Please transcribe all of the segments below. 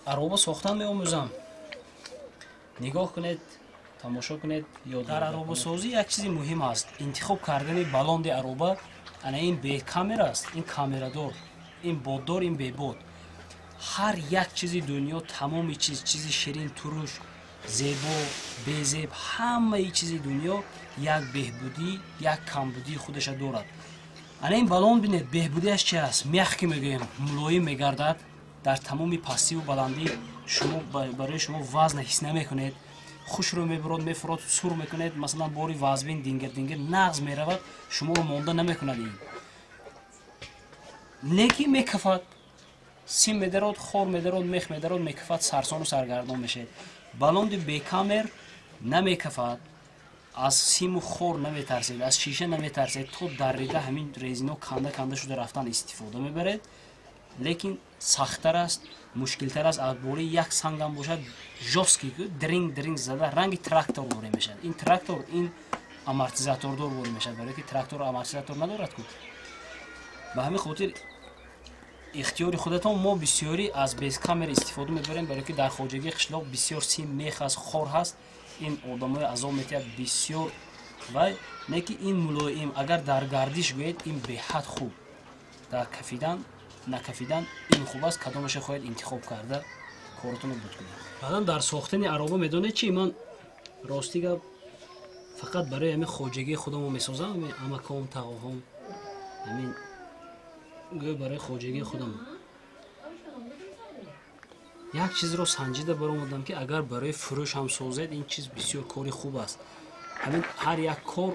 Ароба сохтан меомӯзам. Нигоҳ кунед, тамошо кунед. Ё дар аробасозӣ як чизи муҳим аст: интихоб кардани балонди ароба. Ана ин бекамера аст, ин камерадор, ин боддор, ин бебод. Ҳар як чизи дунё, тамоми чиз, чизи ширин, туруш, зебо, безеб, ҳамаи чизи дунё як беҳбудӣ, як камбудии худаша дорад. Ана ин балон, бинед, беҳбудиаш чи аст? Мягкий мегӯем, мулоим мегардад. Дар тамоми пастиву баландӣ шумо, барои шумо вазна ҳис намекунед. Хушрӯ мебурод, мефурод, сур мекунед. Масалан, бори вазбин, дингир дингир нағз меравад, шуморо монда намекунад. Ин лекин мекафад, сим медарод, хор медарод, мех медарод, мекафад, сарсону саргардон мешавед. Балонди бекамер намекафад, аз симу хор наметарсед, аз шиша наметарсед. То даррида ҳамин резино канда канда шуда рафтан истифода мебаред, лекин сахттар аст, мушкилтар аст. Аз бори як сангам бошад, жёсткий дринг дринг зада, ранги трактор ворӣ мешавад. Ин трактор, ин амортизатордор ворӣ мешавад, барое ки трактор амортизатор надорад ку. Ба ҳамин хотир ихтиёри худатон. Мо бисёрӣ аз без камера истифода мебарем, барое ки дар хоҷагии қишлоқ бисёр сим, мех аст, хор ҳаст. Ин одамои азоб метиҳад бисёр. Вай не ки ин мулоим, агар дар гардиш гӯед, ин беҳад хуб, дар кафидан, накафидан ин хуб аст. Кадомаша хоҳед, интихоб карда коротонро буд кунед. Баъдан дар сохтани ароба, медонед чи, ман рости гап фақат барои ҳамин хоҷагии худамо месозам, ҳамин амаком, тағоҳом, ҳамин гӯё барои хоҷагии худам. Як чизро санҷида баромадам, ки агар барои фурӯш ҳам созед, ин чиз бисёр кори хуб аст. Ҳамин ҳар як кор,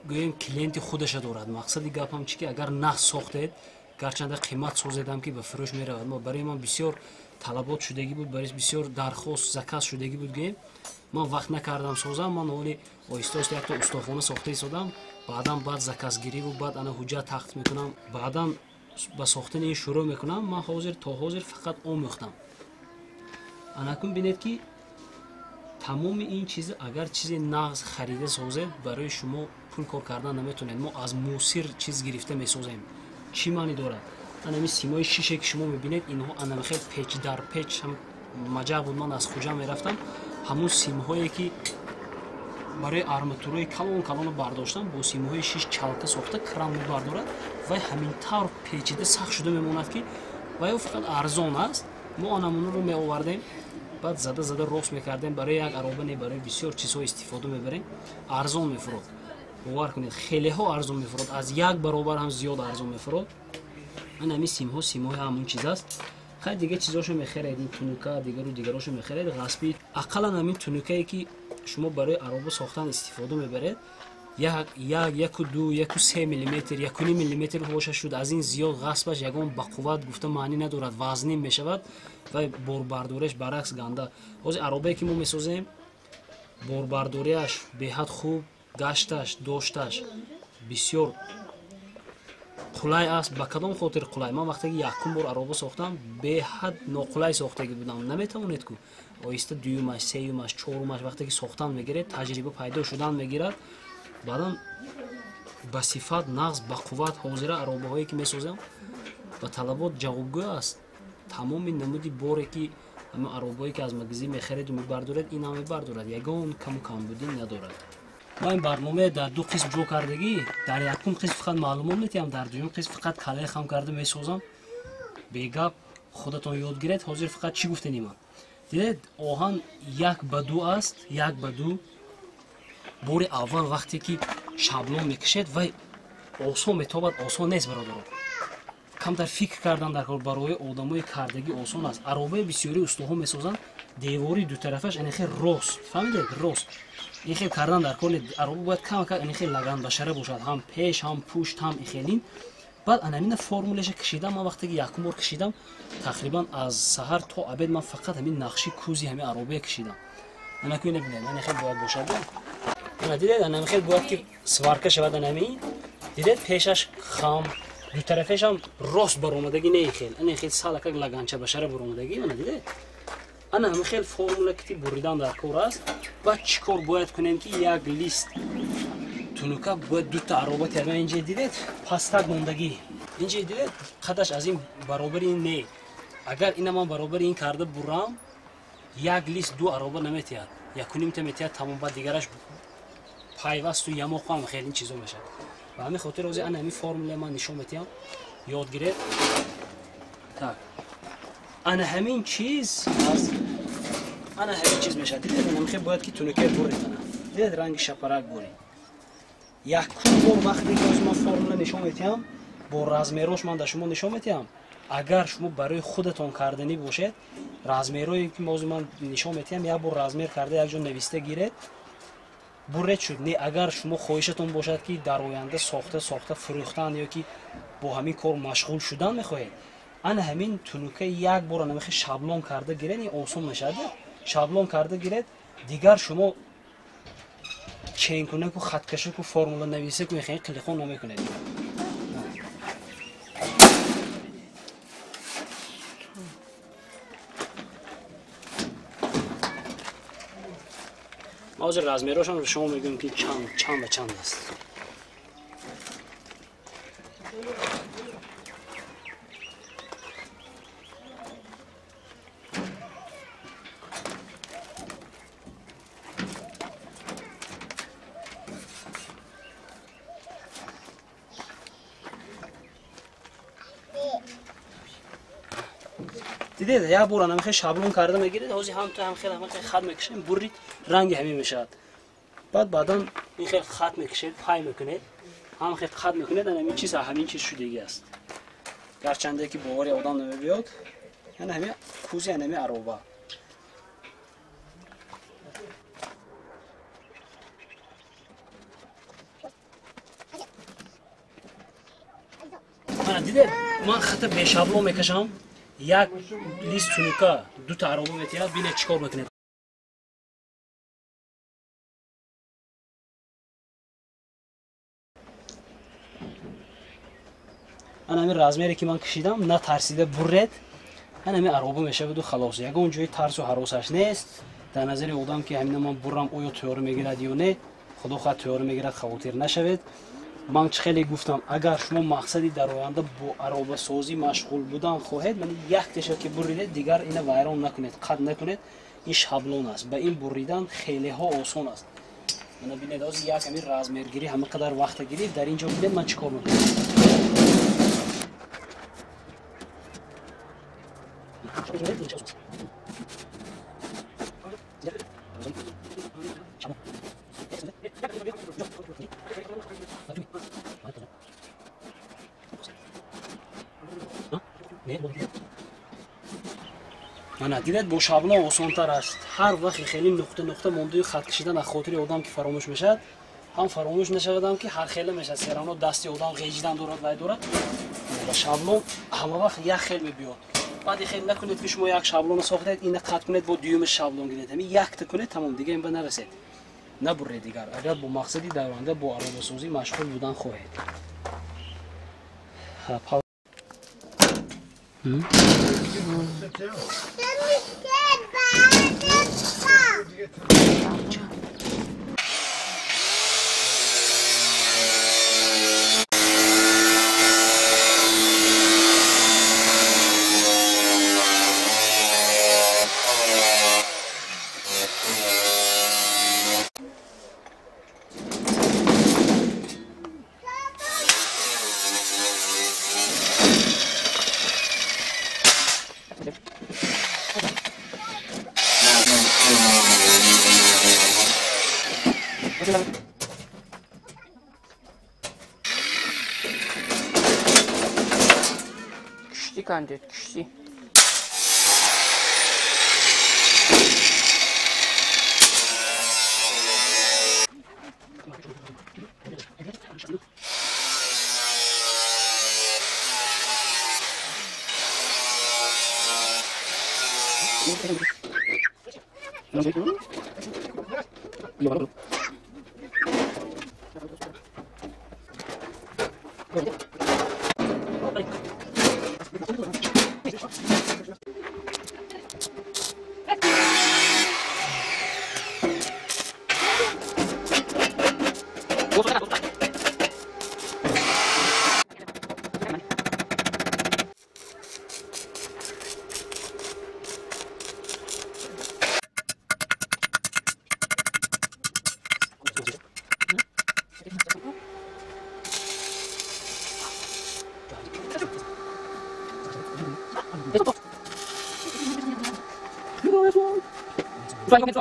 гӯем, клиенти худаша дорад. Мақсади гапам чи, ки агар нағз сохтед, гарчанда қимат созедам, ки ба фурӯш меравад. Мо барои ман бисёр талабот шудагӣ буд, барои бисёр дархост, заказ шудагӣ буд, гӯем, ман вақт накардам созам. Ман ҳоли оҳиста оҳиста якта устохона сохта истодам. Баъдан баъд заказгириву баъд ана ҳуҷҷат тахт мекунам, баъдан ба сохтани ин шурӯъ мекунам. Ман ҳозир, то ҳозир фақат омӯхтам. Анакун бинед, ки тамоми ин чиз, агар чизе нағз харида созед, барои шумо пул кор кардан наметавонед. Мо аз мусир чиз гирифта месозем. Чӣ маънӣ дорад? Анами симои шише, ки шумо мебинед, инҳо анамихел печ дар печ маҷақ буд. Ман аз хуҷа мерафтам, ҳамун симҳое, ки барои арматураи калон калоно бардоштам, бо симҳои шиш чалка сохта, кран мебардорад, вай ҳамин тавр печида сахт шуда мемонад, ки вай фақат арзон аст. Мо анамонро меовардем, баъд зада зада рост мекардем. Барои як ароба не, барои бисёр чизҳо истифода мебарем. Арзон мефурод, бовар кунед, хелеҳо арзон мефурод, аз як баробар ҳам зиёд арзон мефурод. Ин ҳамин симҳо, симҳои ҳамун чиз аст. Хай, дига чизошо мехеред, ин тунука, дигару дигарошо мехеред, ғасби. Ақаллан ҳамин тунукае, ки шумо барои ароба сохтан истифода мебаред, як, як, 1,2, 1,3 миллиметр, 1,5 миллиметр боша шуд. Аз ин зиёд ғасбаш ягон бақувват гуфта маънӣ надорад, вазнин мешавад ва борбардориаш баръакс ганда. Ҳозир аробае, ки мо месозем, борбардориаш беҳад хуб, гашташ, дошташ бисёр қулай аст. Ба кадом хотир қулай? Ман вақте ки якум бор ароба сохтам, беҳад ноқулай сохтагӣ будам. Наметавонед ку. Оҳиста дуюмаш, сеюмаш, чорумаш, вақте ки сохтан мегиред, таҷриба пайдо шудан мегирад, баъдан ба сифат, нағз, ба қувват. Ҳозира аробаҳое, ки месозам, ба талабот ҷавобгӯ аст. Тамоми намуди боре, ки ҳамин аробое, ки аз магазин мехареду мебардоред, ин ҳам мебардорад, ягон каму камбудӣ надорад. Ма ин барномае дар ду қисм ҷо кардагӣ. Дар якум қисм фақат маълумот метиҳам, дар дуюм қисм фақат калаи хам карда месозам. Бегап худатон ёд гиред. Ҳозир фақат чӣ гуфтани ман? Дидед, оҳан 1 ба 2 аст, 1 ба 2. Бори аввал вақте ки шаблон мекашед, вай осон метобад. Осон нест, бародаро, камтар фикр кардан дар кор. Барои одамои кардагӣ осон аст. Аробаи бисёри устоҳо месозанд, девори дутарафаш анихел рост, фаҳмидед, рост. Ин хел кардан дар кор. Ароба бояд камакак анихел лаганбашара бошад, ҳам пеш, ҳам пушт, ҳам ихелин. Баъд анамина формулаша кашидам. Ман вақте ки якум бор кашидам, тақрибан аз саҳар то обед ман фақат ҳамин нақши кузи ҳамин аробая кашидам. Анаку ина бинед, ана хел бояд бошад. Ана дидед, ана хел бояд ки сварка шавад. Анамин дидед, пешаш хам, дутарафешам рост баромадагӣ, не хел, ана хел салакак лаганча башара баромадагӣ. Ана дидед, ана ҳамин хел формула кити буридан дар кор аст. Баъд чӣ кор бояд кунем, ки як лист тунука бояд дута ароба тиҳад? Инҷа дидед, пастак мондагӣ. Инҷа дидед, қадаш аз ин баробари ин не. Агар ина ман баробари ин карда бурам, як лист ду ароба наметиҳад, якунимта метиҳад, тамом, баъд дигараш пайвасту ямоқу ҳам хеле ин чизо мешавад. Ба ҳамин хотир ҳозир ана ҳамин формула ман нишон метиҳам, ёд гиред. Так, ана ҳамин чиз аз ана ҳамин чиз мешавад. Дидед, ана мехе бояд ки тунукаи буред, ана дидед ранги шапарак буред. Якум бор вақте ки ҳозир ман формула нишон метиҳам, бо размерош ман дар шумо нишон метиҳам. Агар шумо барои худатон карданӣ бошед, размерое ки ҳозир ман нишон метиҳам, як бор размер карда як ҷо нависта гиред, буред шуд. Не, агар шумо хоҳишатон бошад ки дар оянда сохта сохта фурӯхтан ё ки бо ҳамин кор машғул шудан мехоҳед, ана ҳамин тунукаи як бор ана мехе шаблон карда гиред, ин осон мешавад. Шаблон карда гиред, дигар шумо ченкунаку, хаткашаку, формула нависаку хеле қилиқон намекунед. Ман ҳозир размерошам шумо мегӯям ки чанд ба чанд аст. Дидед, як бор ана мехе шаблон карда мегиред, ҳозир ҳам ту ҳам хел ҳам хел хат мекашем, бурид, ранги ҳамин мешавад. Баъд баъдан ин хел хат мекашед, пай мекунед, ҳам хел хат мекунед, ана ҳамин чиз ҳамин чиз шудагӣ аст. Гарчанде ки бовари одам намебиёд, ана ҳамин кӯзи ана ҳамин ароба. Ана дидед, ман хата бешаблон мекашам, як лист тунука дута ароба метиҳад, бинед чӣ кор мекунед. Ана ҳамин размере ки ман кашидам, натарсида буред, ана ҳамин ароба мешаваду халос. Ягон ҷои тарсу ҳаросаш нест. Дар назари одам ки ҳамина ман бурам, оё тӯёра мегирад ё не, худо хоҳад тӯёра мегирад, хавотир нашавед. Ман чӣ хеле гуфтам, агар шумо мақсади дар оянда бо аробасозӣ машғул будан хоҳед, ман як теша ки буридед, дигар ина вайрон накунед, қад накунед. Ин шаблон аст, ба ин буридан хелеҳо осон аст. Мана бинед, ҳозир як ҳамин размергирӣ ҳама қадар вақта гирифт. Дар ин ҷо бинед ман чӣ кор мекунам. Мана дидед, бо шаблон осонтар аст. Ҳар вақт хеле нуқта нуқта мондаю хат кашидан аз хотири одам ки фаромӯш мешавад, ҳам фаромӯш нашавадам ки ҳар хеле мешавад, серавно дасти одам ғеҷидан дорад, вай дорад. Ба шаблон ҳама вақт як хел мебиёд. Баъди хел накунед ки шумо як шаблонро сохтед, ина қат кунед, бо дуюми шаблон гиред. Ҳамин якта кунед, тамом, дига ин ба нарасед. Набуред дигар, агар бо мақсади дар оянда бо аробасозӣ машғул будан хоҳед. Кишти кандид, кишти. Tante!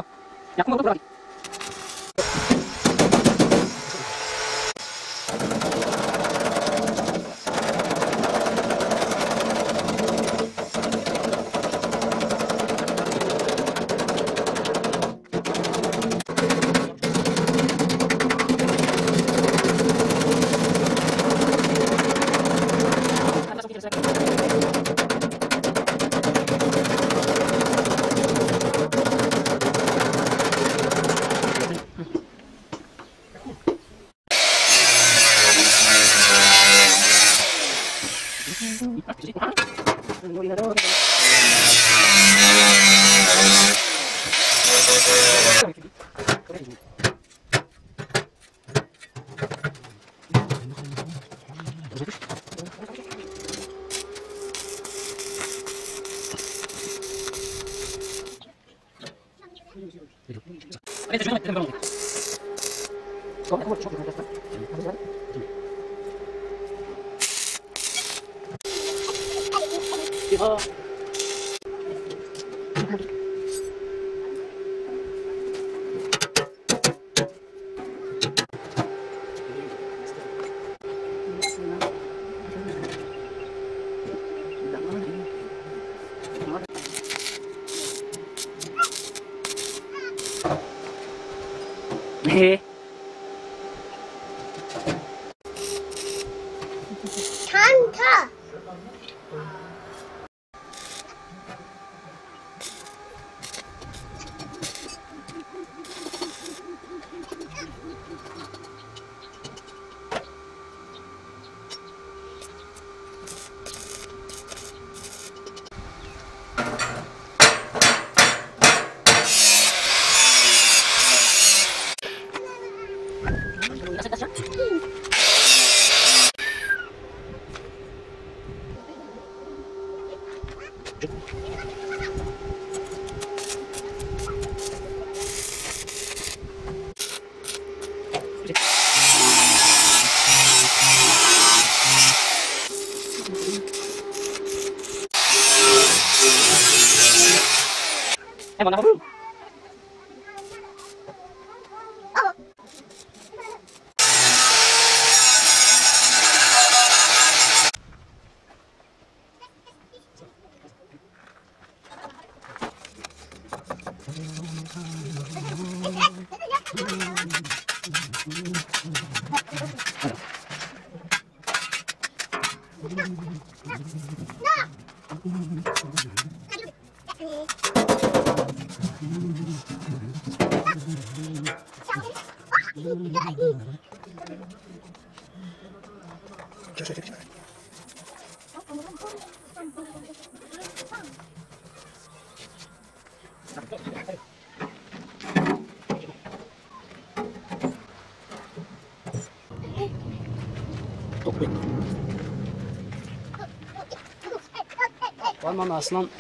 Ман аслан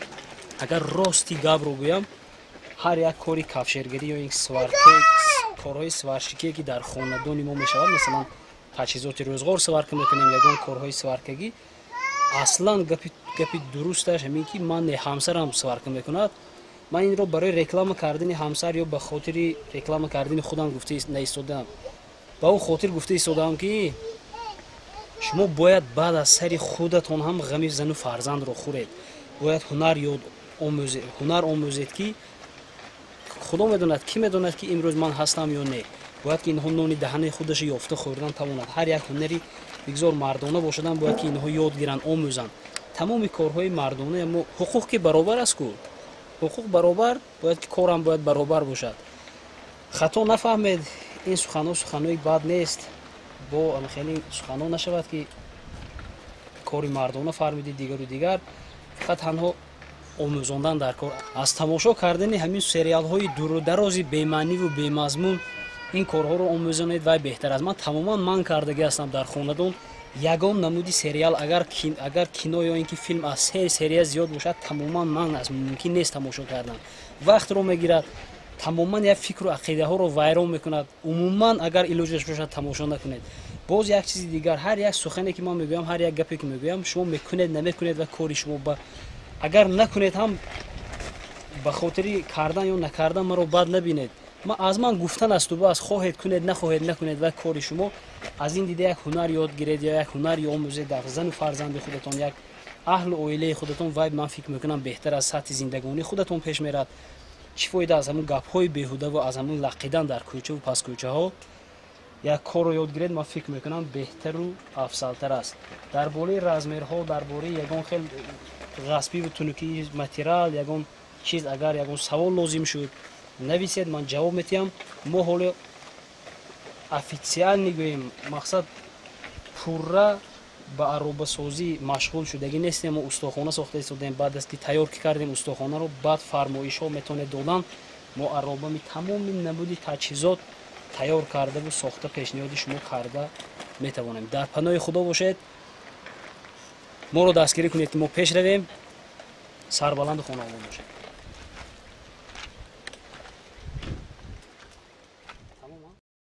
агар рости гапро гӯям, ҳар як кори кафшергарӣ ё ин сварка, корҳои сварщикие ки дар хонадони мо мешавад, масалан таҷҳизоти рӯзғор сварка мекунем, ягон корҳои сваркагӣ, аслан гапи дурусташ ҳамин ки ман ҳамсарам сварка мекунад. Ман инро барои реклама кардани ҳамсар ё ба хотири реклама кардани худам гуфта наистодаам. Ба он хотир гуфта истодаам ки шумо бояд баъд аз сари худатон ҳам ғами зану фарзандро хӯред. Бояд ҳунар ёд омӯзед, ҳунар омӯзед ки худо медонад, ки медонад ки имрӯз ман ҳастам ё не. Бояд ки инҳо нони даҳанаи худашро ёфта хӯрдан тавонад. Ҳар як ҳунари бигзор мардона бошадан бояд ки инҳо ёд гиранд, омӯзанд. Тамоми корҳои мардона мо ҳуқуқ ки баробар аст ку. Ҳуқуқ баробар, бояд ки корам бояд баробар бошад. Хато нафаҳмед, ин суханҳо суханҳои бад нест. Бо хеле суханҳо нашавад ки кори мардона фармиди дигару дигар. Фақат танҳо омӯзондан дар кор. Аз тамошо кардани ҳамин сериалҳои дурударози бемаъниву бемазмун ин корҳоро омӯзонед вай беҳтар аст. Ман тамоман манъ кардагӣ ҳастам дар хонадон ягон намуди сериал, агар кино ё ин ки филм аз се серия зиёд бошад, тамоман манъ аст, мумкин нест тамошо кардан. Вақтро мегирад, тамоман як фикру ақидаҳоро вайрон мекунад. Умуман агар илоҷаш бошад тамошо накунед. Боз як чизи дигар, ҳар як сухане ки ман мегӯям, ҳар як гапе ки мегӯям, шумо мекунед, намекунед ва кори шумо ба агар накунед ҳам Ба хотири кардан ё накардан маро бад набинед. Аз ман гуфтан асту бас, хоҳед кунед, нахоҳед накунед, ва кори шумо. Аз ин дида як ҳунар ёд гиред ё як ҳунар ёмӯзед дар зану фарзанди худатон, як аҳлу оилаи худатон, вай ман фикр мекунам беҳтар аз сатҳи зиндагонии худатон пеш мерад. Чӣ фоида аз ҳамун гапҳои беҳудаву аз ҳамун лақидан дар кӯчаву паскӯчаҳо? Як корро ёд гиред, ман фикр мекунам беҳтару афзалтар аст. Дар бораи размерҳо, дар бораи ягон хел ғасбиву тунукии материал, ягон чиз агар ягон савол лозим шуд, нависед, ман ҷавоб метиҳам. Мо ҳоло официально гӯем, мақсад пурра ба аробасозӣ машғул шудагӣ нестем. Мо устохона сохта истодаем. Баъд аз ки тайёр ки кардем устохонаро, баъд фармоишҳо метавонед додан. Мо аробами тамоми намуди таҷҳизот тайёр кардаву сохта пешниҳоди шумо карда метавонем. Дар паноҳи Худо бошед, моро дастгирӣ кунед, ки мо пеш равем. Сарбаланду хонаобод бошед.